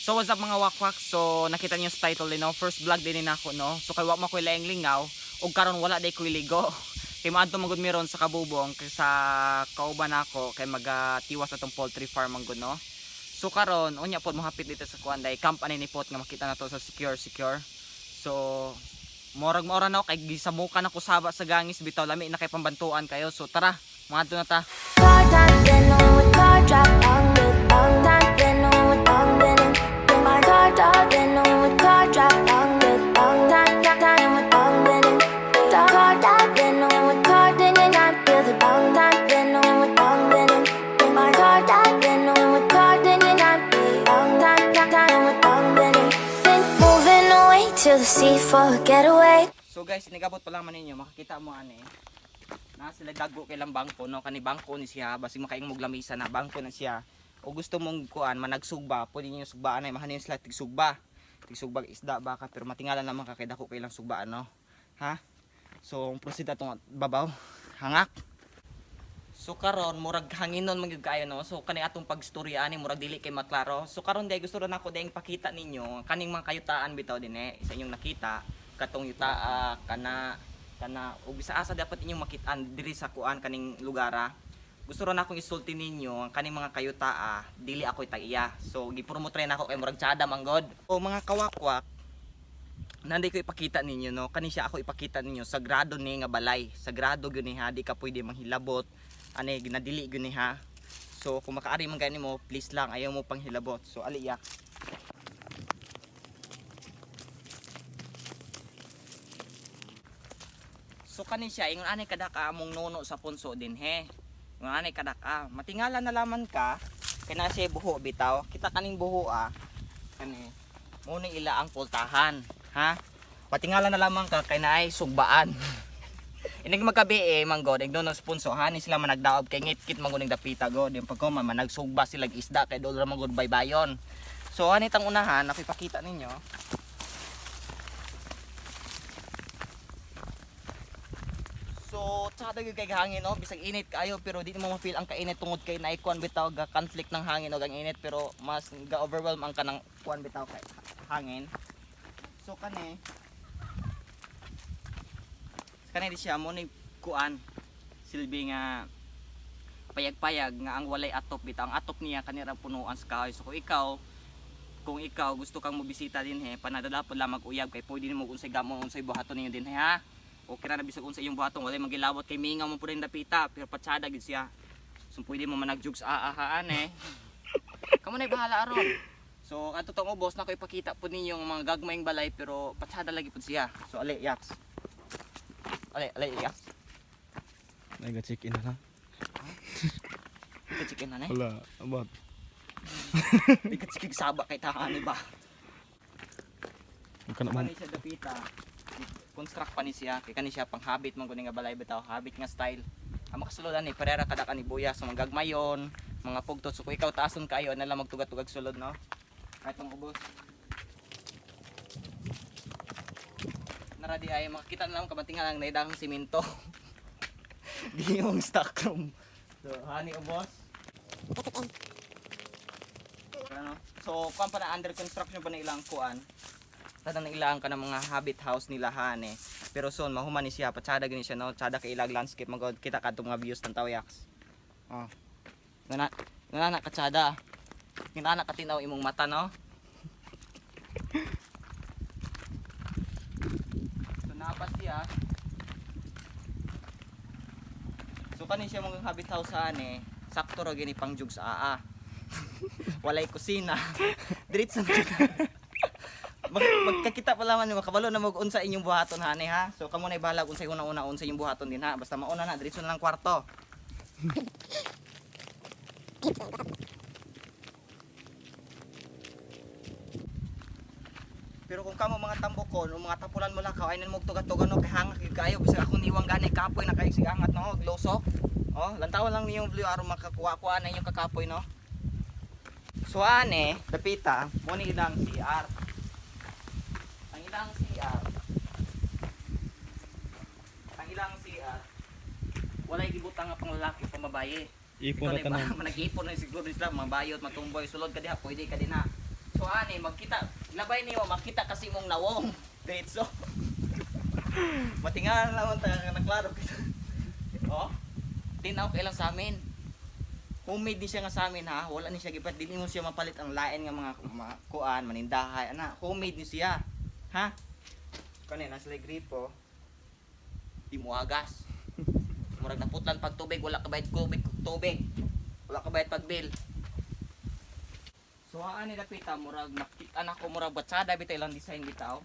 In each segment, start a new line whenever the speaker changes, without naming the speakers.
So what's up, mga wakwak? So nakita niyo sa title din, no? First vlog din nako, no. So kay wa man koy laing lingaw ug karon wala day koy ligo. Kay maadto man gud mi ron sa Kabubong kay sa kauban nako kay magatiwas atong poultry farm man gud, no. So karon unya pod mohapit dito sa kuan day camp ani ni pot nga makita nato sa secure secure. So morag maora na ako kay gisamukan ako saba sa gangis bitaw, lami na kay pambantuan kayo. So tara, maadto na ta.
Moving away to the sea for a getaway.
So guys, nigabot pa lang man ninyo, makakita mo ani. Na sila dago kay lang bangko, no, kani bangko ni siya, basig makaing mog lamisa na bangko na siya. O gusto mong kuan managsugba, pwede niyo sugbaan ay mahanin sila tigsugba. Tigsugba isda baka pero matingala naman ka kay dako kay lang sugbaan, no. Ha? So ang proceed atong babaw, hangak. So karon murag hanginon man gyud kaayo, no. So kani atong pagstorya ani murag dili kay maklaro. So karon day gusto ra nako dayong pakita ninyo kaning mga kayutaan bitaw dinhi sa inyong nakita katong yutaa kana kana ug bisa asa dapat inyong makitaan diri sa kuan kaning lugara. Gusto ra nakong isulti ninyo ang kaning mga kayutaa dili ako'y tag-iya. So gipromote ra nako kay murag tsada man god. O mga kawakwak, nanday ko ipakita ninyo, no, kani siya ako ipakita ninyo, sagrado ni nga balay, sagrado gyud ni ha, di ka pwede manghilabot ani, ginadili gyud ni ha. So kung makaari man gani mo, please lang ayaw mo panghilabot. So aliyak. So kani siya ingon ani kadaka among nuno sa punso dinhe. Ingon ani kadaka, matingala na laman ka kay na siya buho bitaw. Kita kaning buho ah. Kani mo ni ila ang pultahan, ha? Patingala na lamang ka kay naay sugbaan. Inig magkabi eh, manggod, ig doon ang sponsor, hani sila managdaob kay ngit-kit manggod ning dapita god, yung pagkuman managsugba sila isda kay doon ra manggod baybayon. So ani tang unahan, napipakita ninyo. So tsada gyud kay hangin, no, bisag init kaayo pero di mo ma-feel ang kainit tungod kay naikuan bitaw ga conflict ng hangin og ang init pero mas ga overwhelm ang kanang kuan bitaw kay hangin. So kani kani di siya mo ni kuan silbi nga payag-payag nga ang walay atop bitaw, ang atop niya kanira punuan sa kahoy. So kung ikaw gusto kang mobisita dinhe, panadala pod lang mag-uyab kay pwede nimo unsay gamon unsay buhaton ninyo dinhe ha. Okay ra na bisag unsa iyong buhaton, walay magilawot kay mingaw mo pud rin dapita pero patsada gid siya. So pwede mo managjugs aahaan eh. Kamo na bahala aron. So ato tong ubos na ko ipakita pud ninyo ang mga gagmayng balay pero patsada lagi pud siya. So ali yaks. Ali ali yaks.
Nag-check in na lang.
Ika chicken na eh.
Wala, about.
Ika chicken saba kay tahan ba.
Huwag ka naman.
Kani siya dapita. Construct pa ni siya kay kani siya panghabit man gud nga balay bitaw, habit nga style. Ang makasulod ani parera kada kani buya sa mga gagmayon, mga pugtot. So kung ikaw taason kayo na lang magtugad-tugag sulod, no. Kahit ang ubos. Nara di ay makakita na lang kabantingan lang naidang simento. Di yung stock room. So hani ubos. Ano? So kuan pa na under construction pa na ilang kuan. Tanan na ilang ka ng mga habit house nila han eh. Pero soon mahuman ni siya, patsada gani siya, no. Tsada kay ilag landscape magod kita kadtong mga views tan tawayaks. Oh. Ngana ngana katsada. Ngana katinaw imong mata, no. So napa siya. So kani siya mga habit house han eh. Sakto ra gini pangjug sa aa. Walay kusina. Diretso na kita. Magkakita pa lamang nimo kabalo na mag unsa inyong buhaton hani ha. So kamo na bahala unsay una-una unsa inyong buhaton din ha. Basta mauna na diretso na lang kwarto. Pero kung kamo mga tambokon o mga tapulan mo lakaw ay nan magtugat-tugan no kay hangak gyud kayo bisag ako niwang gani kapoy na kayo sig angat no glosok. Oh, lantawan lang niyong view aron makakuha-kuha na inyong kakapoy, no. So ane, dapita, mo ni idang CR. Ang ilang CR. Ang ilang CR. Walay gibutang nga pang lalaki pang babaye.
Ipon na tanan.
Manag-ipon na siguro sila, mga bayot, matumboy, sulod ka diha, pwede ka din ha. So So ani magkita labay niyo makita kasi mong nawong. Diretso. Matingalan naman ta nga naklaro kita. Oh. Tinaw kay lang sa amin. Homemade din siya nga sa amin ha. Wala ni siya gipat dili mo siya mapalit ang lain nga mga kuan, manindahay ana. Homemade ni siya. Ha? Kani nasa sila gripo. Di mo agas. Murag naputlan pag tubig, wala ka bayad tubig, tubig. Wala ka bayad pag bill. So ani dapita murag nakita na ko murag batsada bitaw ilang design bitaw.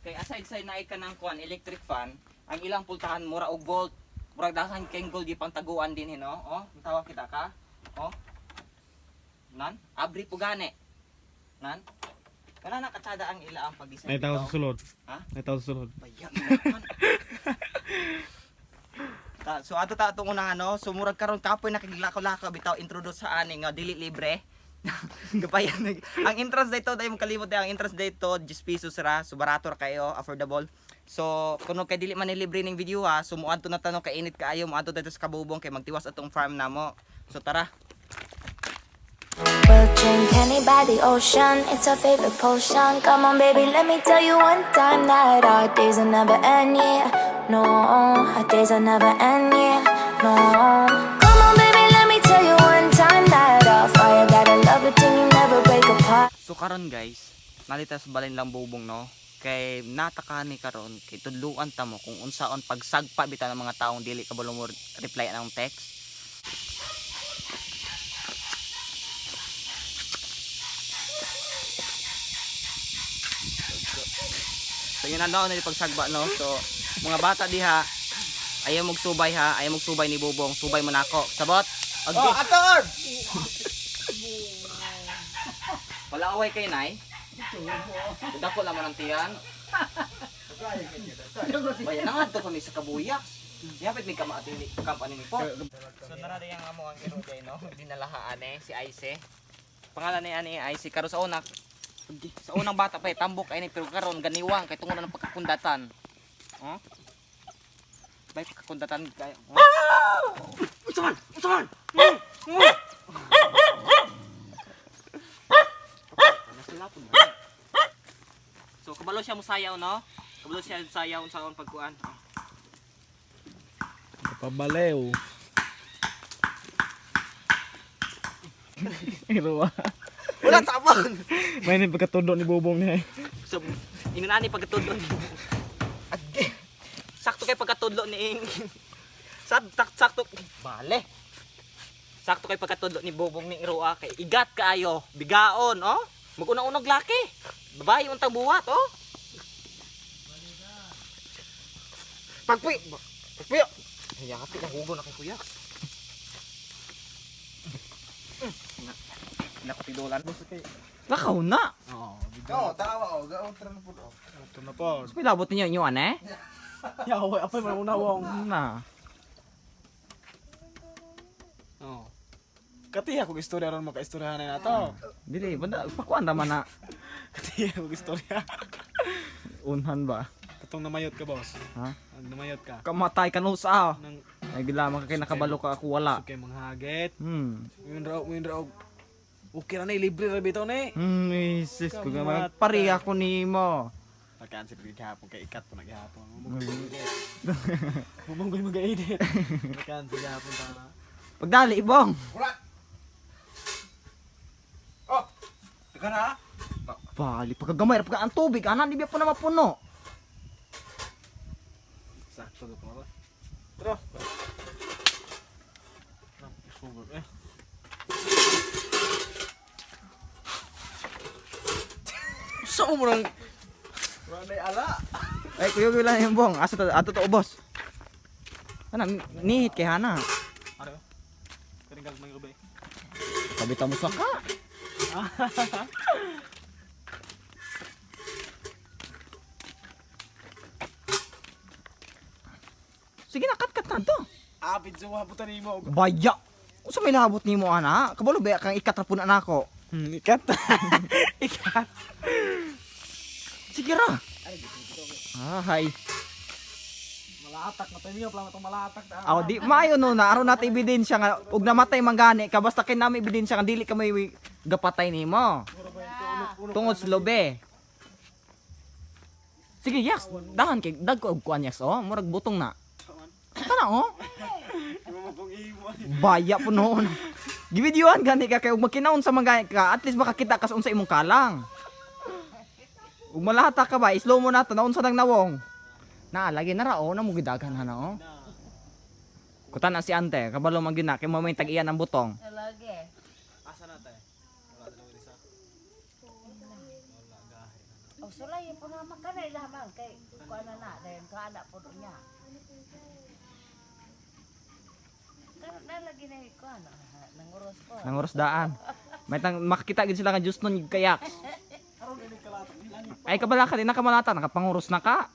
Kay aside sa naay ka ng kuan electric fan, ang ilang pultahan mura og gold. Murag daghan kay gold gipangtaguan din no. Oh, tawa kita ka. Oh. Nan, abri po gani. Nan. Kana nakatsada ang ila ang pag-design.
May tao sa sulod.
Ha?
May tao sa sulod.
Bayak naman. Ta, so ato ta atong unahan no. So murag karon kapoy nakiglakaw-lakaw bitaw introduce sa ani nga dili libre. Gapayan ang entrance dito dai mo kalimot ang entrance dito 10 pesos ra. So barato ra kayo, affordable. So kuno kay dili man ni libre ning video ha. So muadto na tanong kay init kaayo, muadto dito sa Kabubong kay magtiwas atong farm namo. So tara.
We'll drink honey by the ocean. It's our favorite potion. Come on, baby, let me tell you one time that our days will never end, yeah. No, our days will never end, yeah. No. Come on, baby, let me tell you one time that our fire got a love it till you never break apart.
So karon guys, nalita sa balin lang bubong no. Kay nataka ni karon kay tudluan ta mo kung unsaon pagsagpa bitaw ng mga taong dili kabalo mo reply ang text. So yun ang na pagsagba no. So mga bata diha ayaw mong subay ha, ayaw mong subay ni Bubong, subay mo nako. Sabot. Okay.
Oh, ator!
Wala away kay nay. Dako lang ang tiyan. Bayan na nga to kami sa Kabuyak. Yapit may kamaati ni company ni po. So nara din ang amo ang iruday no. Dinalahaan eh si Aise. Pangalan ni ani Aise karon sa una. Sa unang bata pa eh, tambok ay ni pero karon ganiwang kay tungod ng pagkakundatan. Oh? Bay pagkakundatan kayo. Oh? Usaman! Usaman! So kabalo siya musayaw no? Kabalo siya sayaw unsaon pagkuan.
Pabalew. Iruwa.
Wala tapon.
May ni pagkatundo ni Bubong niya eh.
So ingon ani pagkatudlo ni. Ag- Sakto kay pagkatudlo ni Ing. Sakto bale. Sakto kay pagkatudlo ni Bobong ni Roa kay igat kaayo, bigaon oh. Maguna-unog laki. Babae untang buhat oh. Pagpuy. Pagpuy. Hayati na hugo na kay kuya. Nakatidolan. Lakaw na.
Oo.
Oo, tawa oh. Gao tara na po.
Ito na po.
Mas may labot ninyo inyo ane?
Yaw, apay man unawong.
Na.
Oo. Katiya kog istorya ron makaistoryahan na nato.
Dili, banda pakuan raman na.
Katiya kog istorya.
Unhan ba?
Katong namayot ka, boss.
Ha?
Ang namayot ka.
Kamatay ka no sa.
Nang
Ay gila man kay nakabalo ka ako wala.
kay manghaget.
Hmm.
Ngayon raw. Okay ra ni libre ra bitaw ni.
Sis ko
Kamatay.
pare ako nimo.
Pagkaan sa gihapon kay ikat po naghapon. Mumunggoy mag-edit. Pagkaan sa gihapon ta.
Pagdali ibong.
Wala. Oh. Teka na. ah.
Bali pagkagamay ra pagka ang tubig ana di ba po na mapuno.
Sakto do pa. Tara. Sugod eh. Sa mo nang
Wala ala.
Ay kuyo lang yung bong. Asa ta ato to ubos. Ana nihit kay Hana.
Ano? Karinggal mang ube.
Kabita mo sa ka. Sige na kat-kat na to.
Ah, pidyo habutan nimo.
Baya. Unsa may labot nimo ana? Kabalo ba kang ikat ra pud na nako.
Ikat. Ikat.
Sige ra. Ah, hay.
Malatak na tayo plano tong malatak ta.
Aw di maayo no na aron natin ebidensya nga ug namatay man gani ka basta kay nami ebidensya nga dili ka may gapatay nimo. Tungod sa lobe. Sige, yaks, dahan kay dagko og kuan yaks oh, murag butong na. Kana oh. Baya po noon. Givideoan gani ka kay ug magkinaon sa mga ka, at least makakita ka sa unsa imong kalang. Ug malata ka ba, slow mo na to, naunsa nang nawong. Na lagi na ra oh, na mo gidaghan na oh. Kutan na si ante, kabalo man gyud na kay mo may tag-iyan ang butong.
Lagi.
Asa na tayo? Wala na lang isa. Wala gahi.
O sulay po naman kanay lamang kay kuan na na dayon ka anak po niya. Karon na lagi na kuan nanguros ko.
Nanguros daan. May tang makakita gid sila nga Diyos nun kayaks. Ay kabala ka din nakamalata, nakapanguros na ka.